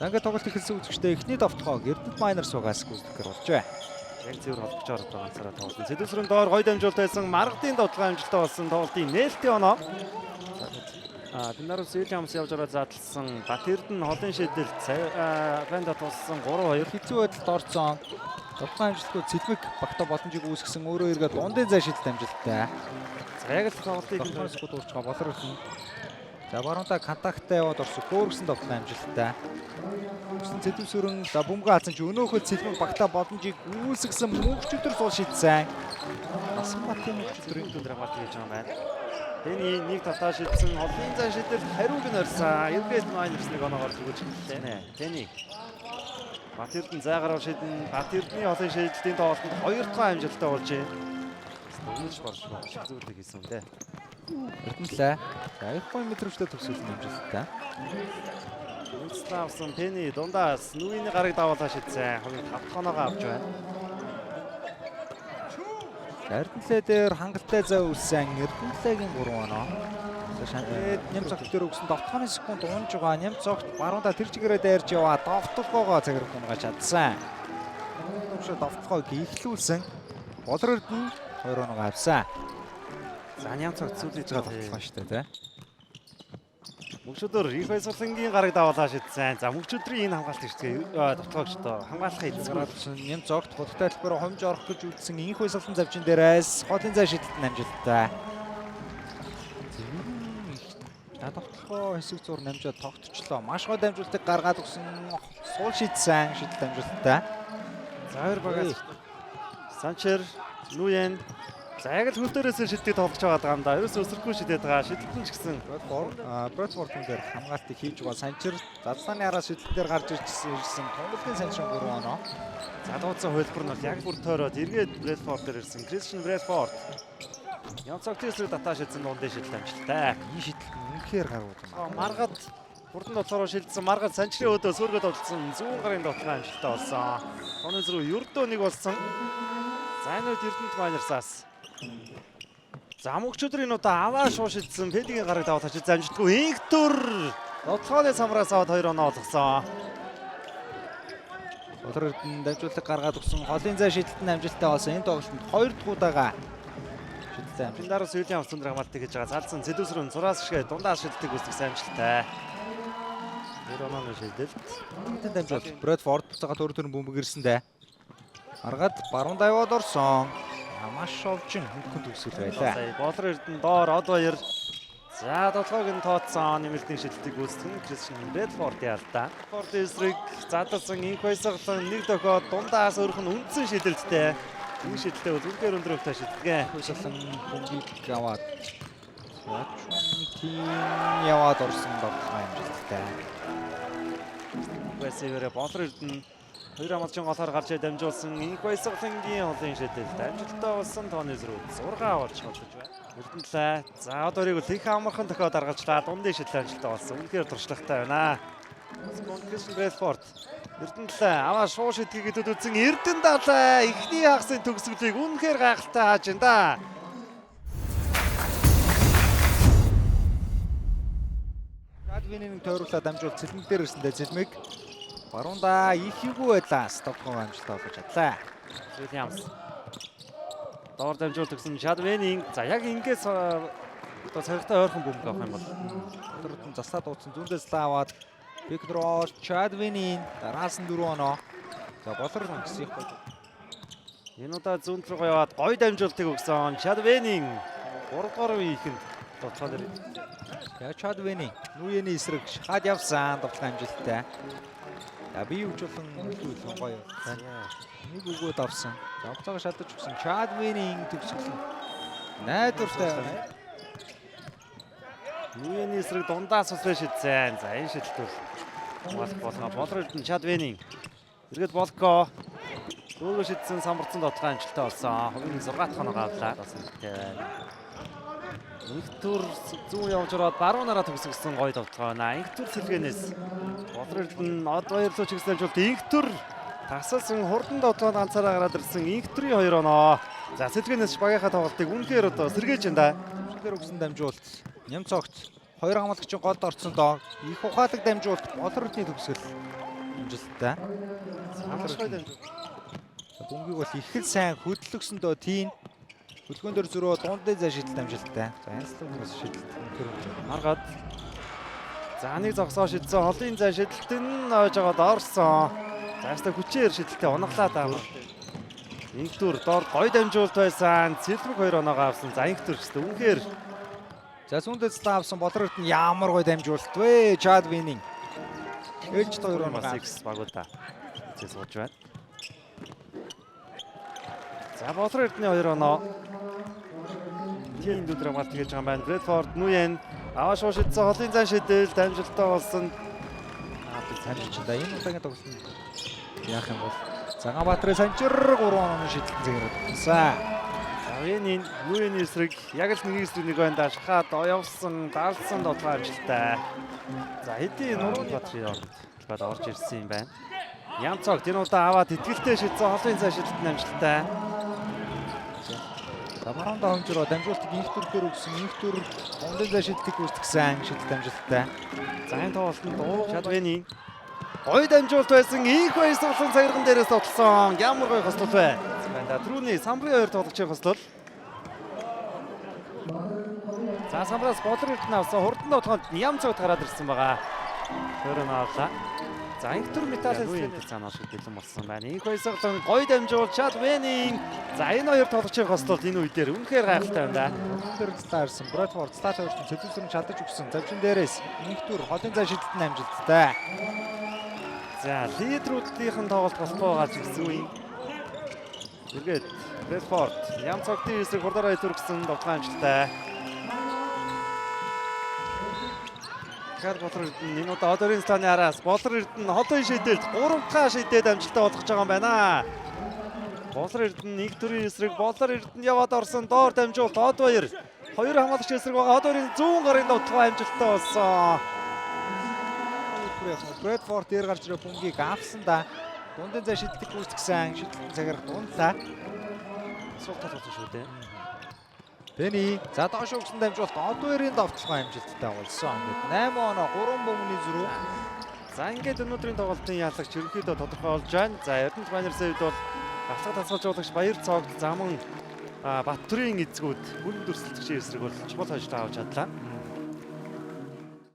За ингээд тоглолт эхэлсэн үзэгчдээ эхний довтлогоо Эрдэнэт Miners угаас гүйцэтгэхэр болжээ. Яг цэвэр холбогчоор одоо ганцаараа тоглосон. Сэдвсрэн доор гой дамжуулалт байсан. Маргадын довтлогоо амжилттай болсон. Тоглолтын нээлттэй оноо. Бинарус Уильямс явж ороо задлсан. Бат Эрдэнэ холын шийдэл банда туссан 3-2. Хэцүү байдалд орцсон. Довтлогоо амжилтгүй Цэлмэг багтаа боломжийг үүсгэсэн. Өөрөө эргээд дундын зай шийдэлт амжилттай. За яг л тоглолтыг Довтлогоос гол уурчгаа болор ирсэн. За баруунда контакттай яваад орсон. Хөөргсөн довтлогоо амжилттай. Үсэн Цэдвсүрэн за бөмбөгөө алдсан чи өнөөхөд Цэлмэг багтаа боломжийг үүсгэсэн мөнхчөдөр сул шидсэн. Насанбатын мөнхчөдрийн дүнд хамгаалт хийж байгаа юм байна. Тэний нэг татаа шидсэн холын зай шидэлт хариуг нь орсон. Эргээд Miners нэг оноогоор зүгэж хэллээ. Тэний Бат Эрдэнэ зайгаар шидэн. Бат Эрдэнийн холын шийдэлтийн тоглолтод хоёр дахь амжилттай болж байна. Өмнөж борж байгаа. Зүйлийг хийсэн юм дээ. Эрдэнэлээ. За их гой мэдрэмжтэй төгсгөл нь амжилттай. Үндэслэн авсан Пенни дундаас нүгийн гарыг даваалаа шидсэн. Хувийн 5 дахь оноогоо авч байна. За Эрдэнэлээ дээр хангалттай зай үүссэн. Эрдэнэлээгийн 3 оноо. За ням цогт дээр өгсөн довтлогооны секунд унж байгаа. Ням цогт баруунда тэр чигээрээ дайрч яваа. Довтлогоогоо цагирах унгааж чадсан. Төвшөө довтлогоог ихлүүлсэн. Болор Эрдэнэ 2 оноогоо авсан. За ням цогт сүүлж байгаа байгаа довтлогоо шүү дээ, тэ. Мөнхчөдөр их баясгалангийн гарыг даваалаа шидсэн. За мөнхчөдрийн энэ хамгаалт ирсэн. Довтлогоо одоо хамгаалахын эцэг Гараад ирсэн ням цогт худалтай талбараа хомж орох гэж үлдсэн инх баясгалан завчин дээрээс холын зай шидэлт нь амжилттай. За довтлогоо хэсэг зур намжаад тогтчлоо. Маш гой дамжуултыг гаргаад өгсөн. Сул шидсэн шидэлт амжилттай. За хоёр багаас Санчер Нүен за яг л хөл дээрээс шиддэг тоглож байгаа юм да. Ерөөсөө өсөрөхгүй шидээд байгаа. Шидэлтэн ч гэсэн Брэдфорд хүн дээр хамгаалтыг хийж байгаа. Санчир задлааны араас шидэлтэн дээр гарч ирсэн. Тунгалгийн Санчир 3 оноо. залууцсан хувилбар нь бол яг бүр тойроод эргээд Брэдфорд дээр ирсэн. Кристиан Брэдфорд. Ямцогтын эсрэг татаа шидсэн дундын шидэлт амжилттай. Энэ шидэлт нь үнэхээр гарууд юм. Маргад хурдан дотоороо шилжсэн. Маргад Санчрын өдөө сүргээ тоглолцсон. Зүүн гарын довтлогоо амжилттай болсон. Тооны зэрэг ердөө нэг болсон. За энэ үед Эрдэнэт Miners-аас. За мөгчөдрийн энэ удаа аваа шуу шидсэн. Педигийн гарыг даваад очиж амжилтгүй. Инхтүр довтлогооны самраас аваад 2 оноо олгосон. Болор Эрдэнэ дамжуулалт гаргаад өгсөн. Холын зай шидэлт нь амжилттай болсон. Энэ тоглолтод 2 дахь удаага шидэлтээ амжилт. Пиндарус Уильямс өндөр хамгаалтыг хийж байгаа. Залсан Зэдүсрэн зураас шигэ дундаас шидэлтийг үүсгэсэн амжилттай. 2 онооны шидэлт. Тэн дамжуулалт. Брэдфорд буцаагаад өөр төрн бөмбөг ирсэн дээ. Маргад баруун даваад орсон. Маш овжин хөнгөн төгсгөл байлаа. Сая Болор Эрдэнэ доор од баяр. За довтлогоог нь тооцсон нэмэлтийн шидэлтийг үүсгэн Кристиан Брэдфордын алдаа. Брэдфорд эсрэг задлсан инх баясгалан нэг дохиод дундаас өрх нь үндсэн шидэлттэй. Энэ шидэлтээ бол үнээр өндөр өвтэй шидэлтгээ. Баясгалан бөмбөгийг аваад Чүнтийн яваад орсон довтлогоо амжилттай. Байсавэрэ Болор Эрдэнэ хоёр хамгаалчин голоор гарч дамжуулсан инх баясгалангийн холын шидэлт амжилттай болсон. Тооны зэрэг 6 болж холдож байна. Эрдэнэлээ. За одоорыг бол их амархан дохиод аргалжлаа. Дундын шидэл амжилттай болсон. Үнэхээр туршлагатай байна. Кристиан Брэдфорд Эрдэнэлээ аваа шуу шидгийг идэд үзсэн Эрдэнэ далай эхний хагасын төгсгөлийг үнэхээр гайхалтай хааж байна да. Кадвины нэг тойруулаад дамжуул Цэлмэг дээр ирсэн дээ. Цэлмэг баруунда их югүй байлаа. Довтлогоо амжилттай болгож чадлаа. Уильямс доор дамжуулт өгсөн Чадвенийн за яг ингээс одоо цогтой ойрхон бөмбөг авах юм бол Өдрөд нь заслаа дуудсан зүүндээс л аваад Виктор Чадвинийн дараас нь 4 оноо. За Болор гэсэн их гой. Энэ удаа зүүн рүү яваад гой дамжуултыг өгсөн Чадвенийн 3 дугаар үеийнхэнд довтлогоо дээр За Чадвини нүений эсрэг шахаад явсан довтлогоо амжилттай. За бие хөгжүүлэн үлдэн гоё. Нэг өгөөд авсан. За буцаага шалдаж өгсөн Чадвинийн төгсгөл нь найдвартай. Нүений эсрэг дундаас усрээ шидсэн. За энэ шидэлт бол хамгаалах болгоо. Болор Эрдэнэ Чадвенийн эргээд Болко дүүргөө шидсэн самбарцсан довтлогоо амжилттай болсон. Хувийн 6 дахь оноогоо авлаа. Инхтүр зүүн явж ороод баруун нараа төгсгсөн гоё довтлогоо байна. Инхтүр сэлгэнээс Болор Эрдэнэ од баяр руу чигсэн амжилт. Инхтүр тасалсан хурдан довтлогоонд ганцаараа гараад ирсэн Инхтүрийн 2 оноо. За сэлгэнээс багийнхаа тоглолтыг үнэхээр одоо сэргээж байна да. Дээр өгсөн дамжуулалт. Ням цогт хоёр хамгаалагчийн голд орцсон доо. Их ухаалаг дамжуулалт Болор Эрдэнийн төгсгөл. Амжилттай. Маш гоё дамжуулалт. Бөмбөгийг бол их л сайн хөдлөгсөндөө тийм. Хөдөлгөөн дээр зөрөө дундын зай шидэлт амжилттай. За янзлаг бас шидэлт. Үнэхээр Маргаад. За нэг зогсоо шидсэн. Холын зай шидэлт нь ойж байгаад орсон. За яста хүчээр шидэлтээ унаглаад аа. Инхтүр доор гоё дамжуулалт байсан. Цэлмэг 2 оноогоо авсан. За Инхтүр ч гэсэн үнэхээр За зүүн дэд авсан Болор Эрдэнэ ямар гоё дамжуулалт вэ? Чад Винин. Ээлж 2 оноо. Бас X багуудаа зэ сууж байна. За Болор Эрдэнэ 2 оноо. Тийм өдөр хамгаалт хийж байгаа юм байна. Брэдфорд Нүен аваа шуу шидсэн холын зан шидэл дамжилттай болсон. Аа санжиж да. Энэ удаагийн тоглолтод яах юм бол Цагаанбаатарын санжир 3 онооны шидэлтэн зэрэг. За Венийн Нүений эсрэг яг л нэг эсрэг нэг байна да. Шахаад явсан, даалсан дотлоо амжилттай. За хэдийн Нуруу Батрын оронд талбайд орж ирсэн юм байна. Янцог тэр удаа аваад итгэлтэй шидсэн холын зай шидэлт нь амжилттай. За баруун хомжроо дамжуултыг инх төр дээр өгсөн. Инх төр дундын зай шидэлтийг гүйцэтгсэн. Шидэлт амжилттай. За энэ тоглолтод Чадвений гоё дамжуулалт байсан. Инх баясгалан цагирган дээрээс тоглосон. Ямар гоё хослол вэ? Байна да. Түрүүний самбарын хоёр тоглогчийн хослол. За самбраас Болор Эрдэнэ авсан. Хурдан тоглоход Нямцогт гараад ирсэн байгаа. Тойрон авлаа. За инх төр металлын цаанаа шиг бэлэн болсон байна. Инх баясгалан гоё дамжуулалт Чадвений. За энэ хоёр тоглогчийн хослол энэ үе дээр үнэхээр гайхалтай байна да. Дундын дээр цалаа ирсэн. Брэдфорд цалаа тавьсан. Цэцэлсрэн чадаж өгсөн. Завчин дээрээс инх төр холын зай шидэлт нь амжилттай. За лидерүүдийн тоглолт болохгүй байгаа ч гэсэн үе. Эргээд Брэдфорд Нямцогтын эсрэг хурдаараа илүүрсэн довтлогын амжилттай. Тэгэхээр Болор Эрдэнэ энэ удаа Одорын станы араас Болор Эрдэнэ холын шидэлт 3 дахь шидэд амжилттай болгож байгаа юм байна. Болор Эрдэнэ нэг төрийн эсрэг Болор Эрдэнэ яваад орсон доор дамжуулалт Одваяр хоёр хамгаалагч эсрэг байгаа. Одорын зүүн гарын довтлогоо амжилттай болсон. Брэдфорд дээр гарч ирээ бөмбөгийг авсан да. Дундын зай шидэлтийг гүйцэтгсэн. Шидэлтэн цагаарх дундлаа. Сул тал болсон шүү дээ. Бэни за доош өгсөн дамжуулалт Одвэрийн довтлогоо амжилттай болсон. Ингээд 8 оноо 3 бөмбөний зөрүү. За ингээд өнөөдрийн тоглолтын ялагч ерөнхийдөө тодорхой болж байна. За Эрдэнэт Банерсийн хувьд бол галхаг тасгалжуулагч Баяр цогт заман Баттүрийн эзгүүд бүрэн дүрсэлтгчийн эсрэг бол чухал ажил авч чадлаа.